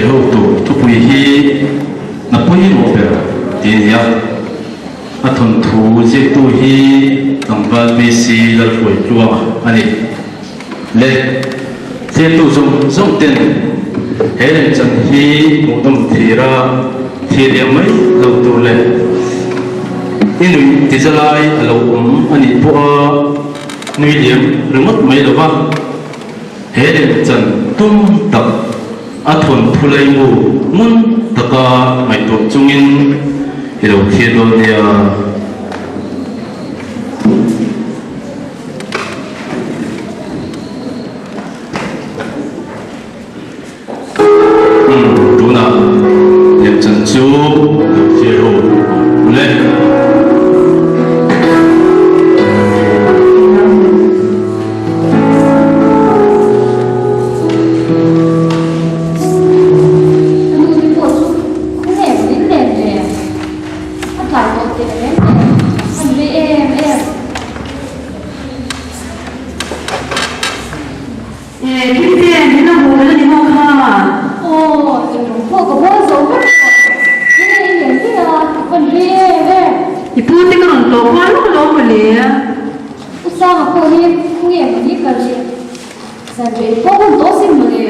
Sawiho tur thupui hi hna pawimawh ber tih a ni a. A thawnthu ziaktu hi tlangval PC Lalhruaitluanga a ni. Le thiltu zawng zawng ten he lemchan hi hmuhnawm thira thil liam mai lo tur leh i nuih tiza lai a lo awm a nih pawha nui liam ringawt mai lova he lemchan tum tak a thawnthu laimu ngun taka ngaihtuah chungin i lo thlir dawn nia. Umm tunah lemchan chu lo thlir ho ang le. Ka nu hi pawh chu khawnge min len ve? A tlai tawh teh reng nen a ni rei em em. Eh, Kimte, min lo hmuh belh a ni maw kha? Aw, eng rawng pawh ka bawl zo vek tawh. Tinge i lian hle a, i pan rei em em. I pu te ka rawn tlawh kual lawk alawm mawle. U Sanga pawh hi khawnge mawni kal leh zan rei pawh hun tawh sin mawle.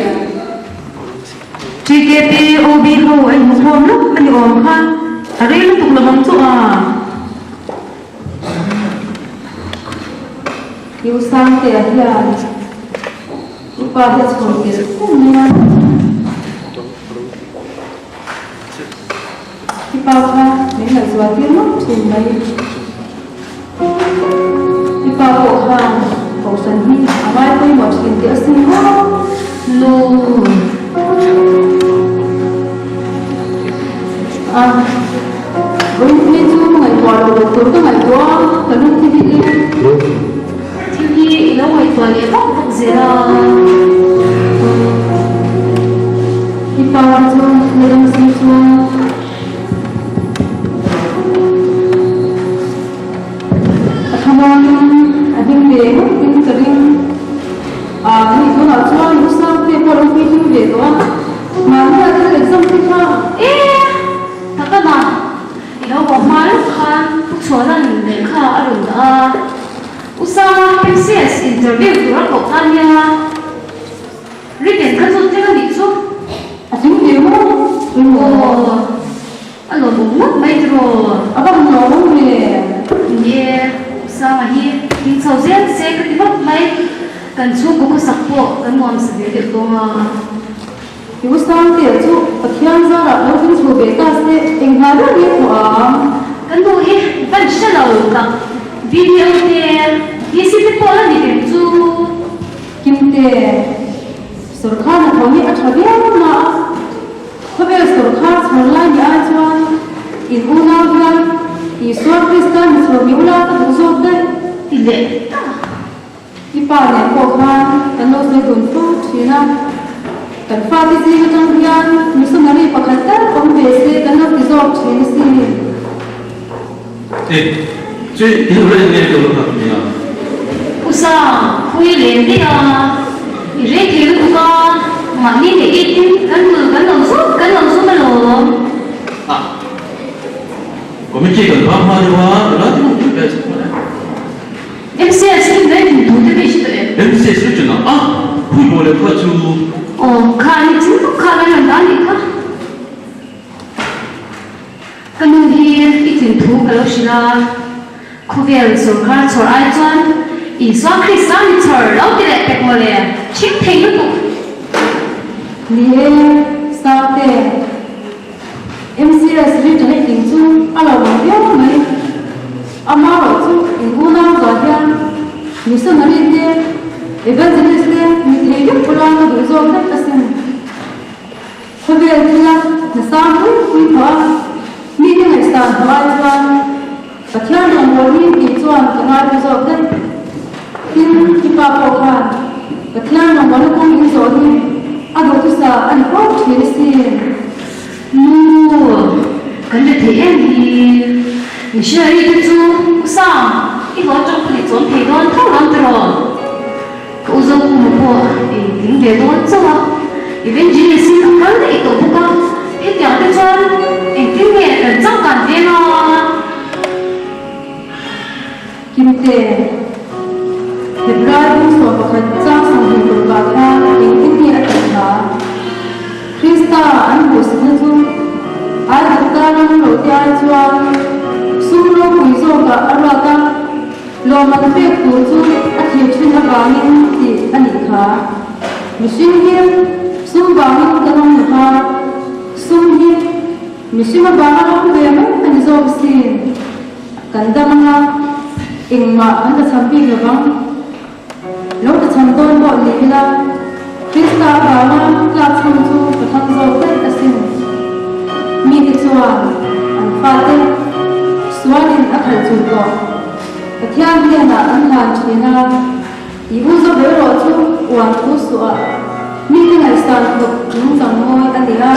TKP, OB ho a inhmukhawm lawk a ni awm kha, a rei lutuk lo ang chu a. I u Sangtea hian upa hi a chhawr tel tel mai a. I pa kha min ngaihzual tir ngawt thin mai. I pa pawh khan kohhran hi a ngai pawimawh thin tih a sim aw. Nu. A, vawiin phei chu ngaihtuah loh loh tur ka ngaihtuah a, ka lung thi hi e. Thil hi i lo ngaihtuah leh vak vak zel a. I pa chu la dam si chuan. A thlamanin a hlim ve ngawtin ka ring. A, hei tunah chuan U Sangte pawh a lo puitling ve tawh a, mahni a thil exam te kha. E, taka na, i lo haw hma lawk khan Pu Chhuana'n lehkha a rawn dah a, U Sanga MCS interview tur a koh kha nia. Written kha chu tling a nih chu. A tling ve maw? Aw, a lawmawm ngawt mai tiraw? A va han lawmawm ve. Ni e, U Sanga hi tling chho zel se ka ti ngawt mai. Kan chhungkaw khawsak pawh kan nuam sa ve deuh dawn a. I U Sangtea chu Pathian zarah lo tling chho ve ta se eng hna deuh nge thawh ang? Kan nu hi van hre lo tak video te DC te pawh la ni reng chu. Kimte, Sawrkhar hnathawh hi a tha viau na a, khawvel sawrkhar chhawr lai ni ai chuan in unau hian Isua Krista mi chhawr ni ula ka duh zawk daih. Ti leh ta. I pa nen pawh khan kan lo sawi dun fo thin a, kan fate zing atang hian missionary pakhat tal awm ve se kan lo ti zawk thin a si. E, chui i lo rei nge ka lo hlat nia. U Sang, khawi len daih a, i rei thei lutuk a, mahni leh it in kan nul kan lo zut kan lo zut alawm. A, committee kan bak hma deuh a, tuna ti mawng tih vel chu hman e. MCS hi ngai dun tur te pawh i hre tawh em? MCS hi chunah a, khui maw leh kha chu. Aw, kha ni chu kha kan rawn dah anih kha. Ka nu hi i tlin thu ka lo hrilh a, khawvel sawrkar chhawr ai chuan Isua Krista ni chhawr lo ti leh pek mawle, ṭhing thei lutuk. Ni e, Sarte, MCS written a tling chu a lo awm viau mai. Amaherawh chu in unau zah hian missionary te, evangelist te mi thei vek pawh la ka duh zawk vek asin. Khawvel thila hna sang pui pui thawh a, mite ngaihsan thawh ai chuan Pathian rawngbâwl hi tih chuan ka ngaithla zawk daih. Tin, i pa pawh khan Pathian rawngbâwlna kawng in zawh hi a duhtusa a ni fo thin asin. Nu, kan la thei em hi? Missionary te chu U Sang, i hlawh atang pawh i chawm thei dawn tho lam tiraw? Ka u Zokhuma pawh i tling ve dawn chauh a, Evangelist in a kal daih tawh bawk a. Krista an hmuhsitna chu Aigupta ram rote ai chuan sum ropui zawkah a ruat a, lawmman pek tur chu a thlir thin avangin tih a nih kha. Mihring hi sum vangin kan awm lo va, sum hi mihring avanga awm ve mai a ni zawk sin. Kan dam anga engmah kan ta cham bik lo vang. Lo ta cham dawn pawh ni ila, Krista avanga tlak chhung chu ka thlang zawk daih asin. Mite chuan an fate sualin a khalh chul tawh. Pathian hnenah an hlan thin a, i u zawk erawh chu uan thu suh ah mite ngaihsan khawp nungchang mawi a ni a.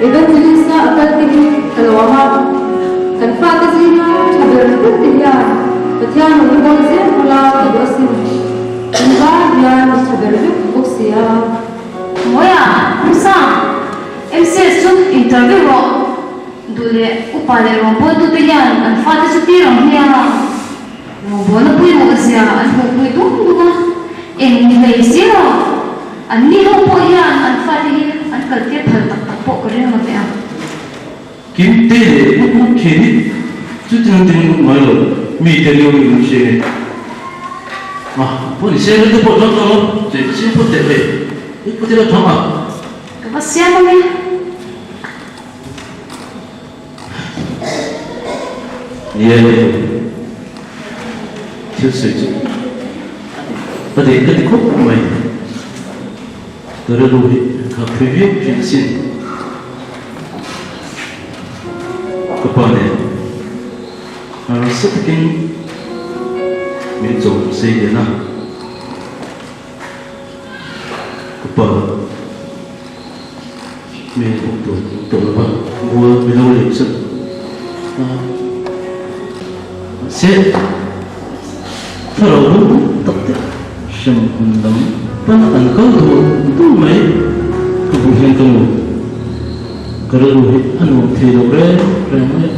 Evangelist-a a kal te hi ka lawm a, kan fate zinga tha ber ber te hian Pathian rawn i bawl zel bula ka duh asin. Kan vai hian mi tha ber vek bawk si a. Mawia, Musa, MCS chu interview rawh. Duh leh upa leh rawngbawltute hian an fate chu tir ang hmiang a. Rawngbawlna pawimawh zia an hmuhpui dum dum a, eng ni hlei si lo. An ni ho pawh hian an fate hi an kaltir phal tak tak pawh ka ring lo ve ang. Kimte leh mut mut thin hi chutin tin mut ngai lo, mite lio in an hria nge. A, pawh ni se rilru pawh chuan ka lo chei chiang phawt teh hei, i pute lo thang a. Ka va siam ang e. Ni e, thil sawi chu ka dei ka ti khawp mai. Ka rilru hi ka phui viau thin asin. Ka pa nen harsa takin min chawm sei lian a. Ka pa. Hmel awm tur awm tawh lova mual milo leh chu a mahse thlarau rum tak te hrem hun lam pana an kal dur dur mai ka hmuh hian ka nu ka rilru hi a nuam thei lo reng reng mai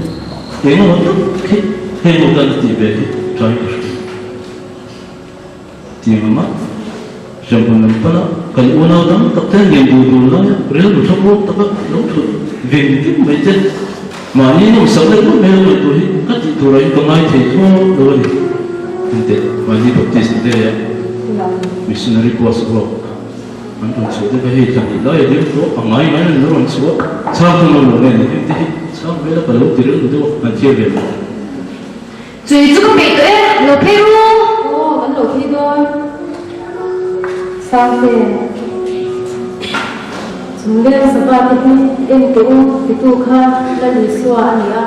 a engemaw tak hi heng lo tan a tih ve hi try ka hria. Tiang anga hremhmun lam pana kan unau dang tak te ngen duh tur laia rilru tha pawk taka lo thut veng veng mai te mahni nawmsak leh mawlh mai lo ngaih tur hi ka tih turah in ka ngai thei thlawt lo a ni. Engteh mahni Baptist te missionary post ruak an rawn chhuah te kha hei thla hnih laia deuh tawh a ngai ngai an lo rawn chhuah chhang thung lo lo nge ni engte hi chhang vela ka lo ti rilru deuh a an thiam ve lo. Chui chu ka peih tawh e, lo phei ru. Aw, kan lo phei dawn. Sangte, Chung leng sava te hi en teh u titu kha Lal Isua a ni a.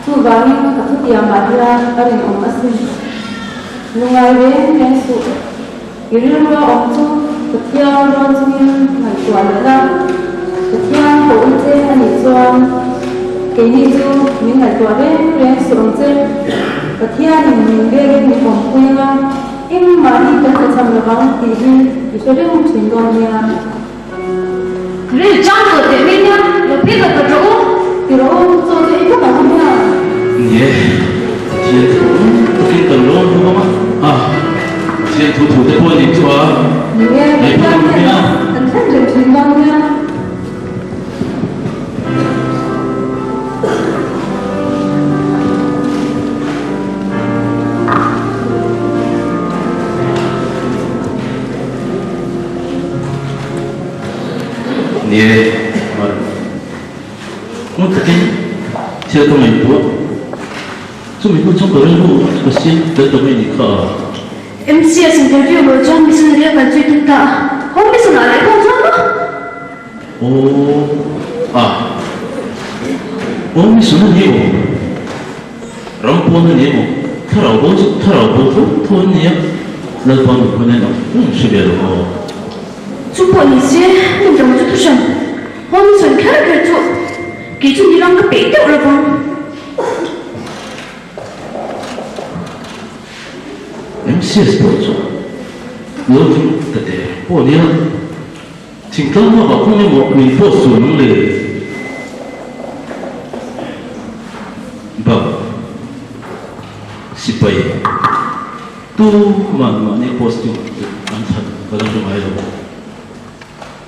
Chuvangin ka thutiamah hian a rinawm asin. Lungai reng reng suh. I rilrua awm chu Pathian rawn chungin ngaihtuah leh la, Pathian pawh che a nih chuan keini chu min ngaihtuah reng reng suh ang che. Pathianin min biakin min awmpui anga engmah hi kan tlachham lovang tih hi i hre reng thin dawn nia. Ril chang tawh teh mai nia, lo phei vat vat rawh u. Ti rawh u, chaw chu ei phawt ang u nia. Ni e, Pathian thu takin kan lawm bawk ang a, ah, Pathian thu thu te pawh a nih chu a, Ni e, ei phawt ang u nia. Kan thlen reng thin dawn nia. Ni e, mar. Ngun takin thil ka ngaihtuah. Chumi hnu chu ka rilru ka siam tel ta mai nih kha a. MCS interview lo chuan missionary a kal zui tum ta a. Home mission ah leh pawh chuan maw? Aw a. Home mission a ni maw? Ram pawn a ni emaw? Thlarau bo chu thlarau bo tho tho an ni a, Lalpa min hawn en ang hung hre ve lo aw. Chu pawh ni se, hmun dang chu thuhran home mission kher kher chu kei chu ni ram ka peih deuh lo vang. MCS pawh chu lo ding ta teh pawh nia. Thingtlang bakah kawng emaw min post tur ang le? Bak sipai tu man mahni posting an that ka la hre ngai lo.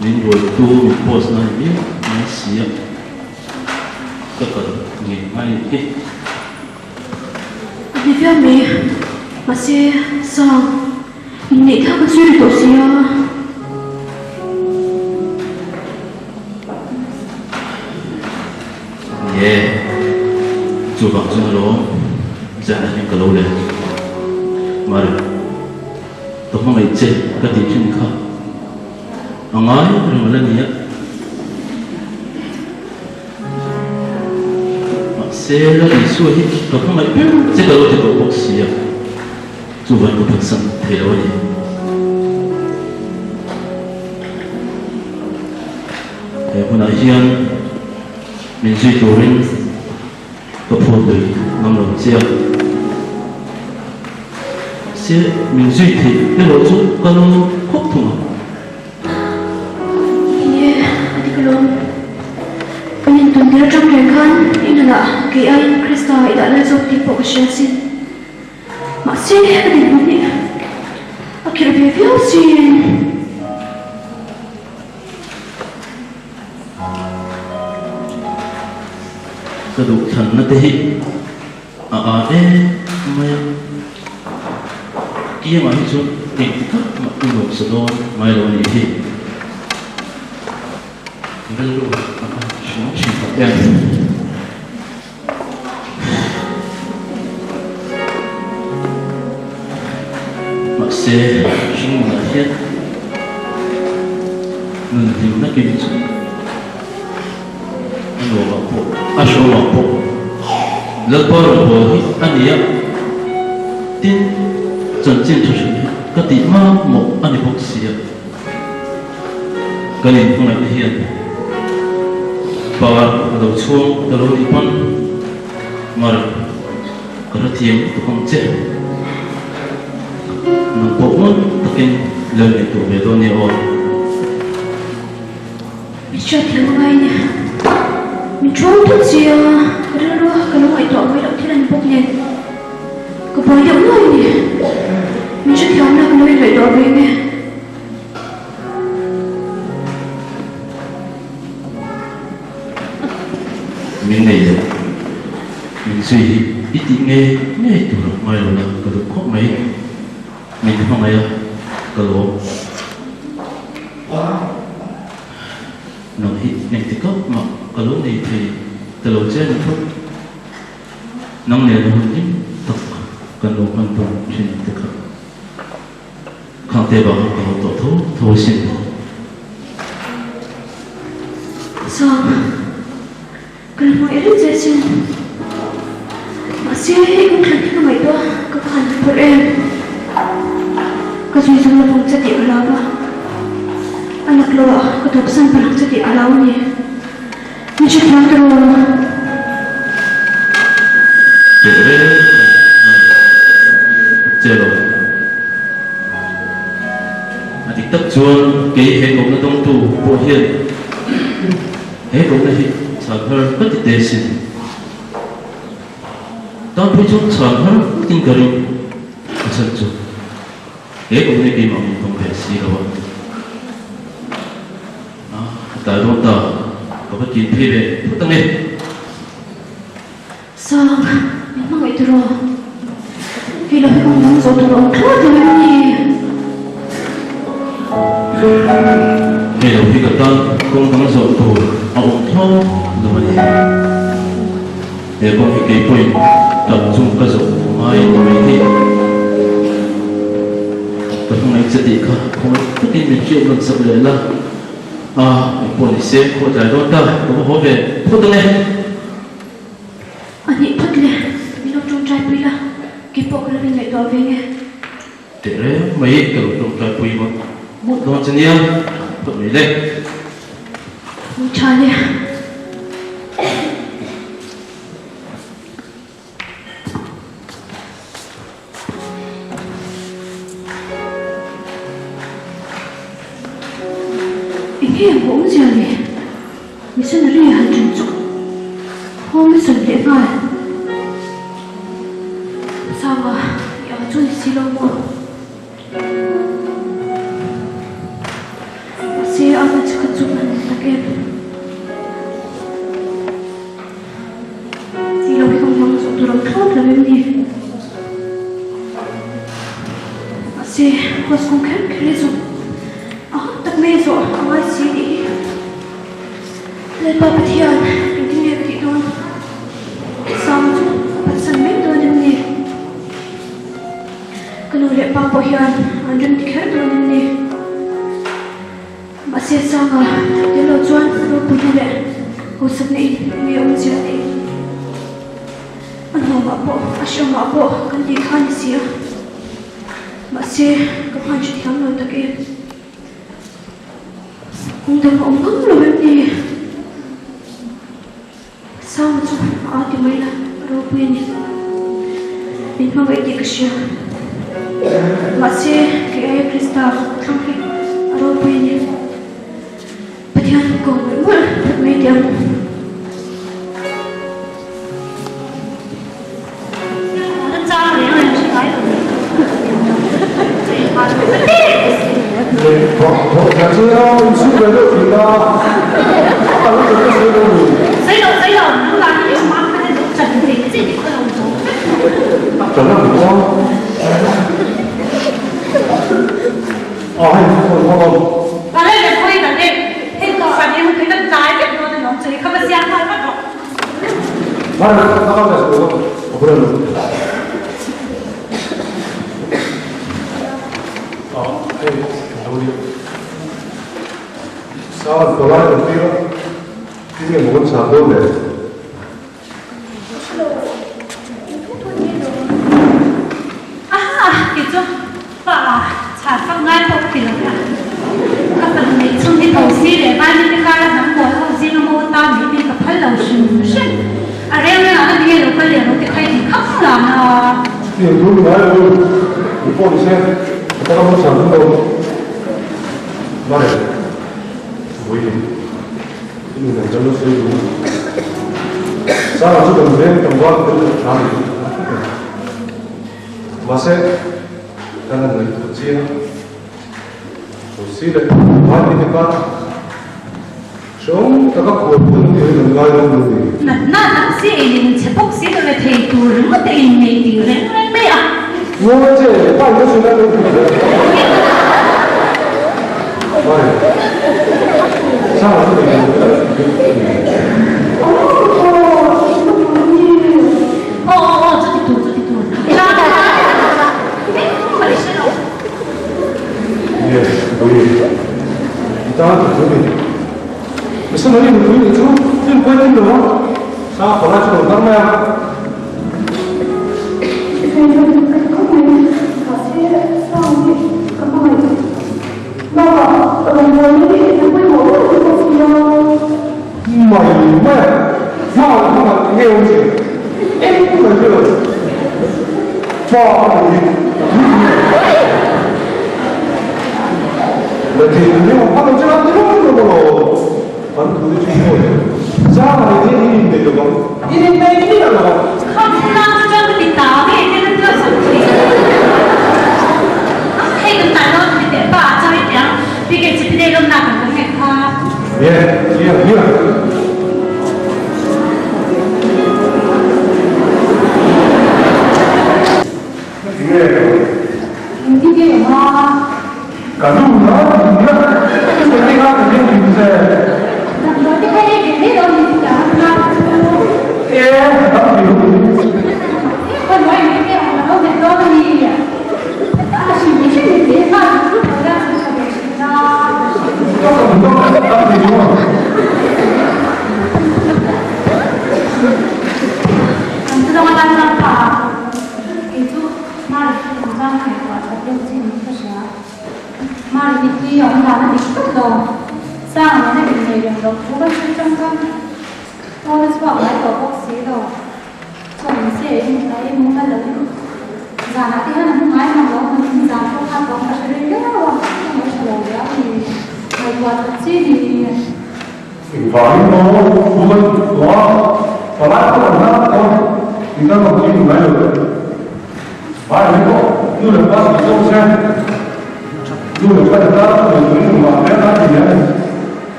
Min ruaitu min post na ni miau mai si a, ka kal ngei ngai hi. A ni viau mai, mahse Sang, inneih thlak a zui ri tawh si a. Nge, chuvang chuan alawm zanah hian ka lo let. Mari, ka hmangaih che ka tih thin kha a ngai reng ala nia. Mahse, Lal Isua hi ka hmangaih ber che ka lo ti tawh bawk sia, chuvangin ka phatsan thei lo a ni. He hmunah hian min zui turin ka phut lui ngam lo che a, mahse min zui theih erawh chu ka lo khawp thung a. Enge a dik alawm? Kan intawn tir atang reng khan i nunah kei aiin Krista i dah lai zawk tih pawh ka hria asin. Mahse ka dinhmun hi a khirh ve viau sin. Ka duh thlanna te hi a a em mai a, kiangah hi chuan engti tak mah i nuamsa dawn ngai lo a nih hi. Rilru a va hriam thin tak em. Mahse, hringnunah hian nun hlimna kim chu a nuamah pawh, a hreawmah pawh Lalpa rawn bawl hi a ni a, tin, chanchin tha hrilh hi ka tih mamawh a ni bawk si a. Kan inhmangaihna hian par a lo chhuang ta lo nih pawn mar ka hrethiam lutuk ang che. Nang pawh ngawn takin lo ngaihtuah ve dawn nia aw. Min hriatthiam a ngai nia. Min ṭhawng thut si a, ka rilru a ka lo ngaihtuah mai loh thil a ni bawk nen. Ka buai deuh nuai a ni. Min hrethiam la ka lo ingaihtuah ve nge. Min nei leh min zui hi i tih ngei ngei tur a ngai lo la ka duh khawp mai. Min hmangaih a, ka lawm. Nang hi engti kap mah ka lo nei thei ta lo che ni phawt. Nang nen a hun hlim tak kan lo hman dawn thin te kha. Khang te bang ka lo tawh tho tho asin. Sang, ka la hmangaih reng che asin. Mahse hei kawng thlan hi ka ngaihtuah ka va han phurh em. Ka zui zawng lovang che tih ka hlau a, a laklawh ah ka tawpsan palh ang che tih ka hlau a ni. Min hrethiam ta rawh. Teh reng mai che lo. A dik tak chuan kei he kohna dawngtu pawh hian he kohna hi chhan har ka ti te sin. Tan phei chuan chhan har tin ka ring a chhan chu he kohna hi keimah min dawng ve si lo a. A tlai dawn ta, ka va kin phei leh phawt ange. Sang, min hmangaih tur aw. Hei lo hi kawng dang zawh tur a awm thlawt lo em ni? Hei lo hi ka tan kawng dang zawh tur a awm thlawt lo a ni. He kawng hi kei pawhin tak chung ka zawh ngai a ni mai thei. Ka hmangaih che tih kha khawngaih takin min hriat nawn sak leh la. A, eng pawh ni se, khaw tlai dawn ta, ka va haw ve phawt ang e. A nih phawt le, min lo tawngtai pui la, kei pawh ka lo inngaihtuah ve nge. Teh reng mai ka lo tawngtai pui ngawt ngawt dawn che nia, phawt mai le. Ui tha le. Enge ang awmzia le? Missionary han ṭan chu home mission leh nghal. Sanga i ang chu ni si lo maw? Mahse a hna chu. em ni? Mahse, course kawng kher kher hi chu a hawt tak mai a zawh a ngai si tih hi Lalpa Pathian engtin nge ka tih dawn? Sanga chu ka phatsan mai dawn em ni? Ka nu leh pa pawh hian an rem ti kher dawn em ni? Mahse Sanga tel lo chuan ropuina leh hausakna in nge awm zia tih a hnawmah pawh a hreawmah pawh kan tih kha a ni si a. Mahse ka hman hre thiam lo tak em. Kawng dang a awm ngam lo em ni? Sanga chu a aa ti mai la, a ropui a ni. Min hmangaih tih ka hria. Mahse, kei aia Krista thlang hi a ropui a ni. Pathian ko mawlh mawlh phawt mai teh ang.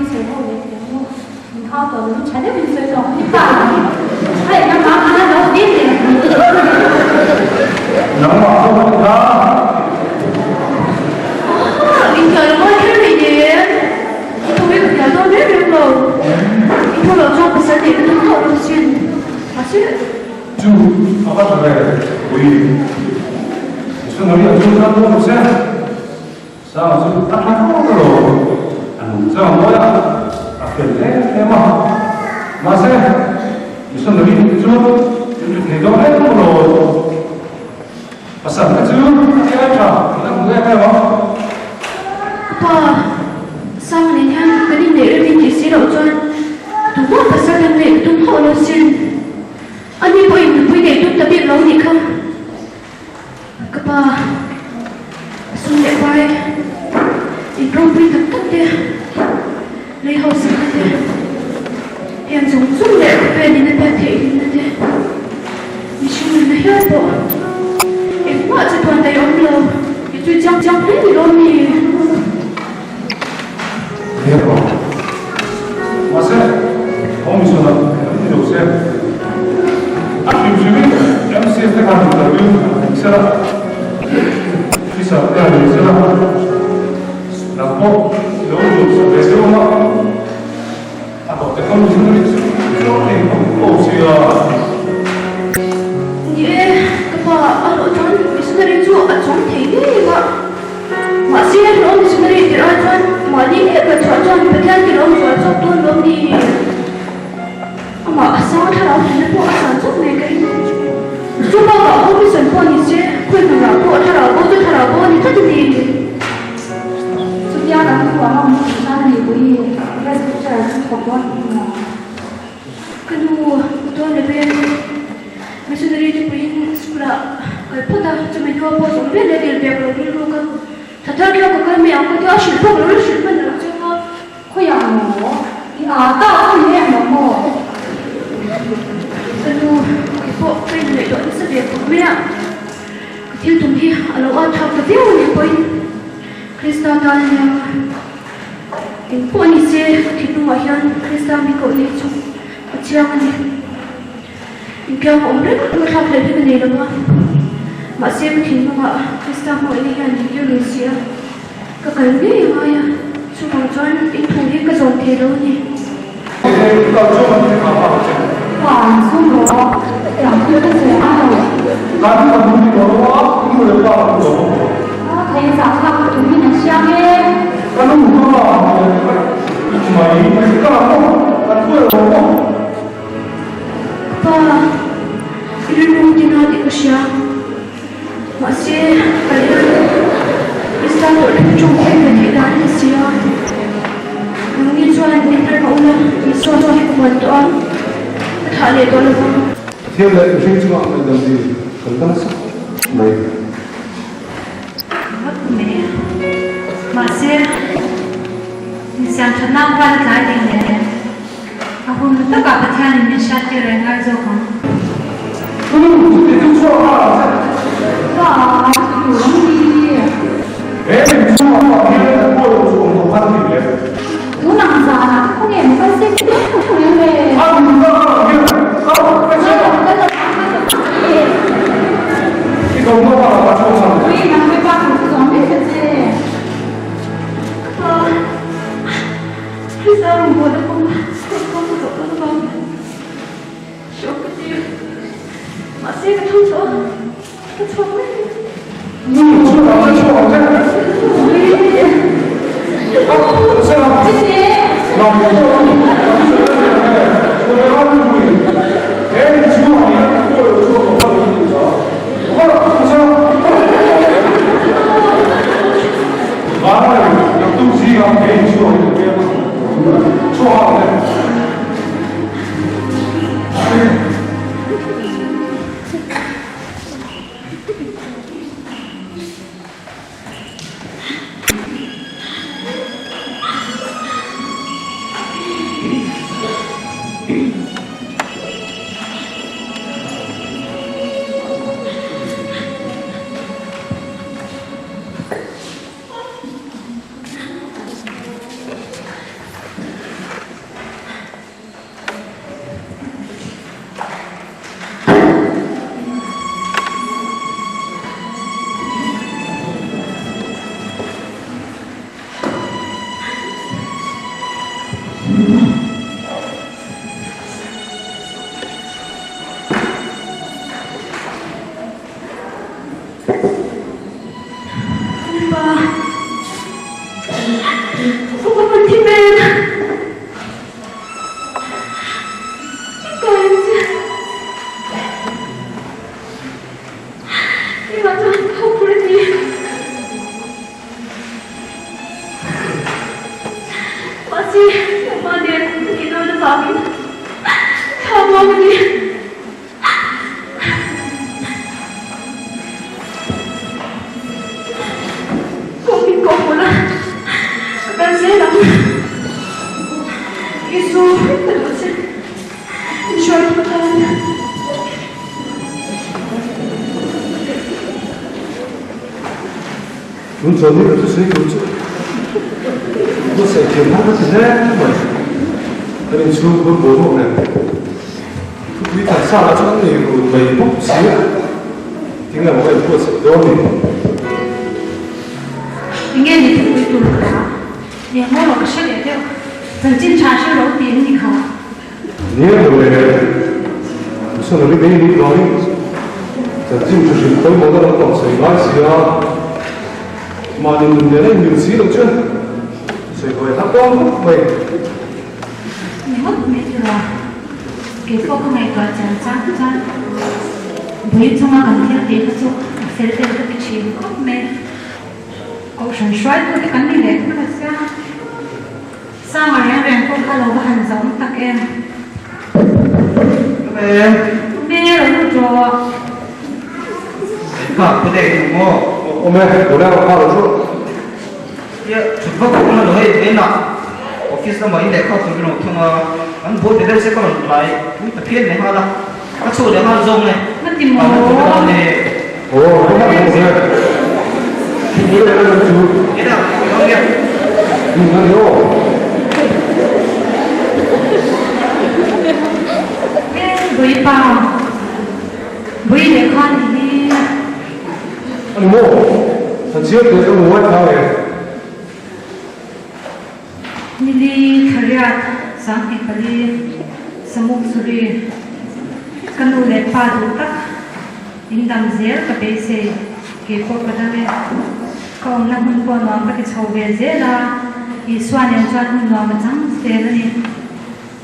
sawi ho leh teh ang u. Min hau tawh lovin tha deuhin sawi tawh ang i pa hei nangmah khan a lo dil leh ang. Nangmah pawh a ni ta. Aw, inhnial a mawi kher mai nen. I thu hi ka hnial dawn reng reng lo. I thu loh chuan pasal neih ka tum tawh lo sin. Mahse. Chu a va tha ve, ui. Missionary a chu tan dawn lo se. Sang chu a tha thlawt alawm. A nung chang mawi a, a fel em em a. Mahse, missionary nih chu min ri thei dawn em alawm. Pasal te chu a ti ai tha, min la hmu em em a. Pa, Sang nen hian kan inneih rem in tih si loh chuan tumah pasal dang neih ka tum hauh lo sin. Ani pawhin nupui neih tum ta bik lo nih kha. Ka pa, sum leh pai inropui tak tak te, lei hausak te, heng zawng zawng leh khawvel in a pek theih hlimna te, mihring nunna hial pawh engmah che tuan daih awm lo tih chu chiang chiang hle ni lawm mi? Nia pawh. Mahse, Home Mission-ah an ti lo se. A hrim hrimin MCS te khan interview an nei sel a, officer te an nei sel a, nang pawh i lo duhsak ve deuh ang a, a hlawh te khaw missionary chu chuang thei khawp ko sia. Ni e, ka pa a hlawh chuan missionary chu a chuang thei ngei ang a. Mahse, hlawh missionary tirh ai chuan mahni ngei ka chhuah chuan Pathian ti lawm zual zawk dawn lawm ni? Amah a sang thlarau hlimna pawh a san zawk mai ka ring. Chu bakah ho mission pawh ni se, khawi hmunah pawh thlarau bo chu thlarau bo a ni tlat a ni. Chutia kan thuah ngam tih khan a ni pui Presbyter chu thawk dawn tih hi maw? Ka nu, ka tuan leh ber missionary te puiin school ah kal phawt a, chumi hnuah pawh zawm vel leh dil bek lo rilru ka tha thar kher ka kal mai ang ka tia a hrilh bawk lo la hrilh hman lo cheu a. Khawiah maw? I aa ta ka ni em lo maw? Ka nu, kei pawh ka inngaihtuah nasa ve khawp mai a, ka thil tum hi a lo at thlak ta viau a nih pawhin Krista tan a nia. Eng pawh ni se, ka thinlungah hian Krista mi koh nei chu ka chiang a ni. Inkiang awm reng tur thlak hlelh hi ka nei lo va, mahse ka thinlungah Krista hmangaihna hian min tir lui si a, ka kal ngei a ngai a, chuvang chuan in thu hi ka zawm thei lo a ni. Ka pa, i rilru tina tih ka hria. Mahse, kal hian Krista tawrhna hi tawng em ve theih dan a ni si a. Nangni chuan min hnar mah ula, Isua hi ka huan tawh a, ka thah leh tawh lo vang. Pathian leh mihring chungah ngaihdam dil kan la nasa khawp mai. Ngawt mai. Mahse, insiam thatna huan a tlai thei nen. A hun takah Pathianin min hriattir reng ngai zawk ang. Krista rawngbawlna kawng kawng ka zawh dawn avang hian hreawm ka ti. Mahse ka tho chhuah a, ka chhuak mai a ni. Tun chuan ni ka thusawi tur chu buatsaih thiam har ka ti hle mai. Kan inchhung bur boruak nen thupui than sa lah chu an nei run mai bawk si a, tinge maw ka inbuatsaih dawn ni? Tinge ni thupui tur kha? Eng maw ka hre leh deuh, chanchin tha hre lo tih an ni kha. Nia mawle, missionary mai nih vangin chanchin thu hrilh pawimawhna lampang sawi ngai si a, mahni nun nen a inmil si loh chuan sawi buai har dawn khawp mai. Ni ngawt mai tura kei pawh ka ngaihtuah chian chang chuan bui chunga kan thil tih kha chu a fel tel ka ti thin khawp mai. Kohhran hruaitute kan ni leh hman a sia. Sanga reng reng pawh kha lo va han zawm tak em. Tumel. Tumel a lut rawh. Eng kha pu dei duh maw? Awm e, lo leng kha lo chu. Tia thut vak vak na lo hei vawiin ah office lamah in lehkha tur ka lo thung a, an buai be deuh se ka rawn tlai pui ta phian leh nghal a, ka chhuah leh nghal zawng e. Nga ti maw? Aw, ka hman hmawh ve. Thupui leh lam chu. Ena, ka nge. Ning a ni aw. E, bui pa. Bui leh khan i hi. A ni maw? Kan chhiar teh ka hmu ngai thla e. Nili Thariat 24 Samuk Suri Ka nu leh pa duh tak in dam zel ka beisei kei pawh ka dam e. Ka awmna hmun pawh nuam ka ti chho ve zel a, Isua nen chuan hun nuam a chang zel a ni.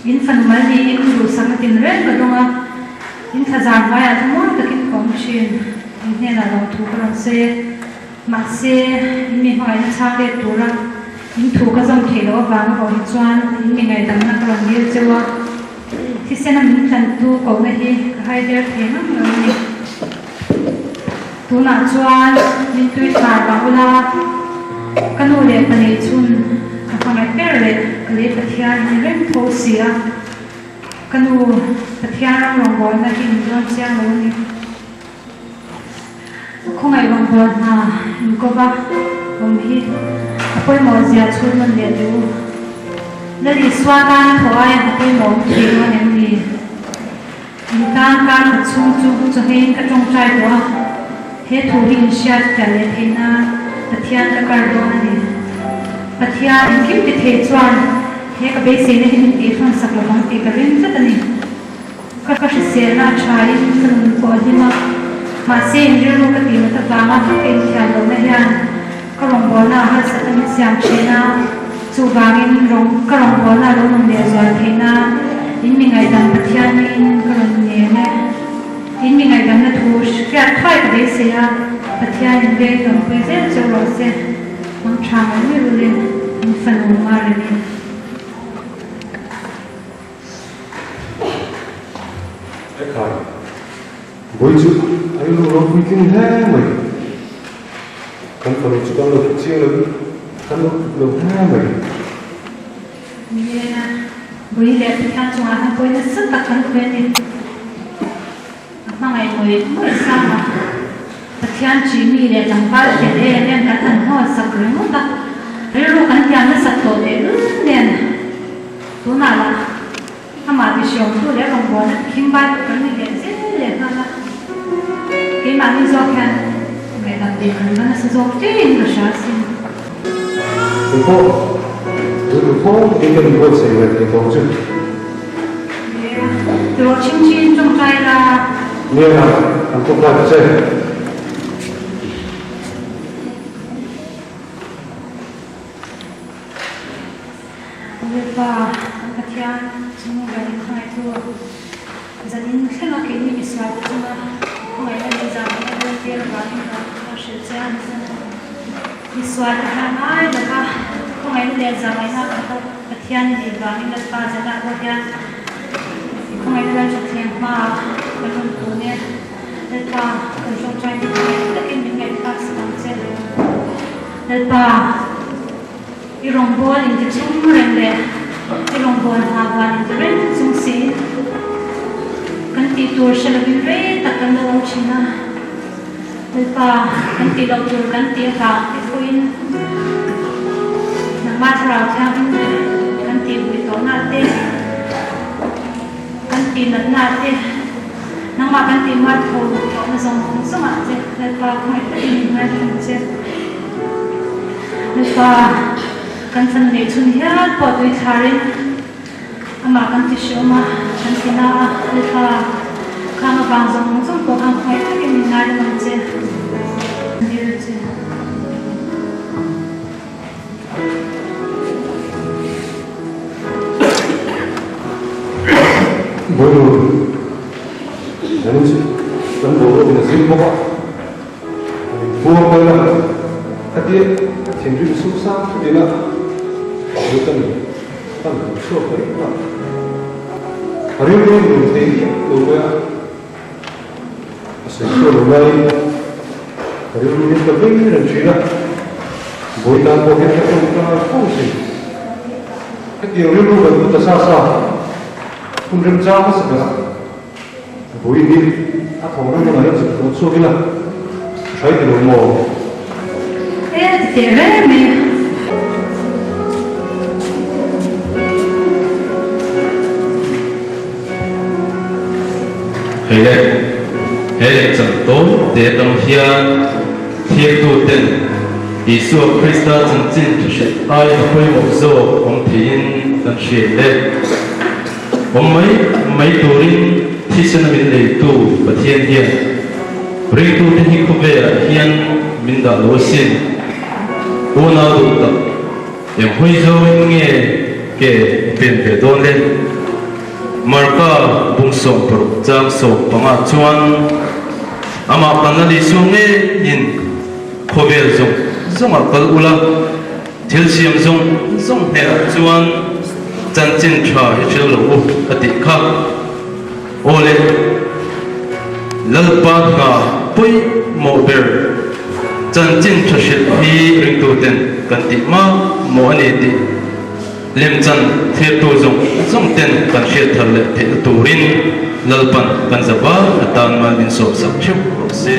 In fanu mal niin duhsakna tinreng ka dawng a, in thlazar hnuaiah thlamuan takin ka awm thin. In hnenah lo thu ka rawn sawi e. Mahse, in mi hmangaihna chhang let tura in thu ka zawm theih loh avang erawh hi chuan in mi ngaihdamna ka rawn dil cheu a, thisena min tlantu kohna hi ka hai der thei ngang lo a ni. Tunah chuan min tui thar vang ula, ka nu leh pa nei chhun ka hmangaih ber leh ka lei Pathian ni reng tho si a, ka nu Pathian ram rawngbawlna hi min dawn chiang lo a ni. Khawngaih rawngbâwl hna inkawva awm hi a pawimawh zia chhun nawn leh teh u. Lal Isua tana thaw aia hna pawimawh awm thei dawn em ni? In tan kar khat chhung chu chawheiin ka tawngtai tawh a, he thu hi in hriat fiah leh theih nan Pathian ka kar dawn a ni. Pathian engkim ti thei chuan he ka beiseina hi min tihrawn sak lovang tih ka ring tlat a ni. Ka hriselna a thain ka nun pawh a hlim a, mahse in rilru ka tih nat avanga ka inthiam lohna hian ka rawngbawlna a harsat a min siam thin a, chuvangin rawng ka rawngbawlna a lo nawm leh zual theih nan in mi ngaihdam Pathian niin ka rawn ngen e. In mi ngaihdamna thu hriat thuai ka beisei a, Pathian in veng tawmpui zel cheu rawh se, mang tha mai mai rulin in fanu Maremi. Ekhai, vawi chu a rilru ropui tling hle mai. Kan fanu chu kan lo hre chiang lo in kan lo tluk lo hle mai. Nia, vawi leh Pathian chungah hian pawi nasa tak kan khawih a ni. A hmangaih mawih mawih sang a, Pathian chi mi leh tlangval fel em em kan han hnawl sak ringawt a, rilru kan tiam nasat tawh tehlul nen tunah lah amah ti hriawmtu leh rawngbawlna ti khingbai tur kan ni leh zel leh nghal a, keimahni zawk hian ngaihdam tih kan va nasa zawk ṭin ka hria asin. Kei pawh rilru. duhthawng takin kan inbuatsaih ve thei tawh ang chu. Nia, tiraw chhingchhin tawngtai la. Nia, kan tawngtai ta che. Lalpa, kan Pathian chung ber in khawngaihtu, zanin thlenga keini misualte chunga khawngaihna leh zahmehna lantir avangin ka lo hrilh che a ni. Misualte hna ngai lova khawngaihna leh zahmehna kan Pathian i nih vangin Lalpa zanah pawh hian i khawngaihna Lalṭhatthleng hmaah kan rawn kun e. Lalpa, kan ṭawngṭai te khawngaih takin min ngaihthlak sak ang che. Lalpa, i rawngbâwl inti chung reng leh i rawngbâwl hna huan inti reng chung siin kan tih tur hre lovin rei tak kan lo awm ṭhin a. Lalpa, kan tih loh tur kan tih avang te pawhin nangmah Thlarau Thianghlim kan tih vui tawhna te, kan tih natna te, nangmah kan tih mual tho tawhna zawng zawngah che Lalpa khawngaih takin min ngaithla ang che. Lalpa, kan fanu neih chhun hial pawh tui thlarin amah kan ti hreawm a, kan ti na a, Lalpa, khang avang zawng zawng pawh khan khawngaih takin min ngaidam ang che. Dil che. Bawilu, Zanin chu kan boruakin a zir bawk a, an inbuang mai a, khatia thinrim suk sang chutin a Newton kan hmu chhuak mai a, a rilru in nuam thei viau lo mai a, a sawi chhuak lo laiin ka rilru hian ka vei reng thin a, bawi tan pawh hian ka tawngtai fo thin. Hetiang rilru kan pu ta sa sa, hun remchang hmasa berah vawi hi a thawk reng hunah hian zuk tawh chhuak ila, hrai ti lo maw? E ti teh reng mai. Hei le, he lehchang tawn te atang hian thirtuten Isua Krista chanchin thu hrilh ai a pawimawh zawk awm theiin kan hriat le. Awm mai mai turin thisena min neitu Pathian hian ringtute hi khawvelah hian min dah lo asin. Unau duh tak eng hawi zawngin nge ke pen ve dawn le? Marka bung 16 chang 15 chuan amah kan la Isua ngeiin khawvel zawng zawngah kal ula, thil siam zawng zawng hnenah chuan chanchin tha hi hrilh lo u a tih kha. Aw le, Lalpa hna pawimawh ber chanchin tha hrilh hi ringtuten kan tih mak maw a ni tih Lemchan thirtu zawng zawng ten kan hriat thar leh theihna turin Lalpan kan za var atan mal min sawmsak theuh rawh se.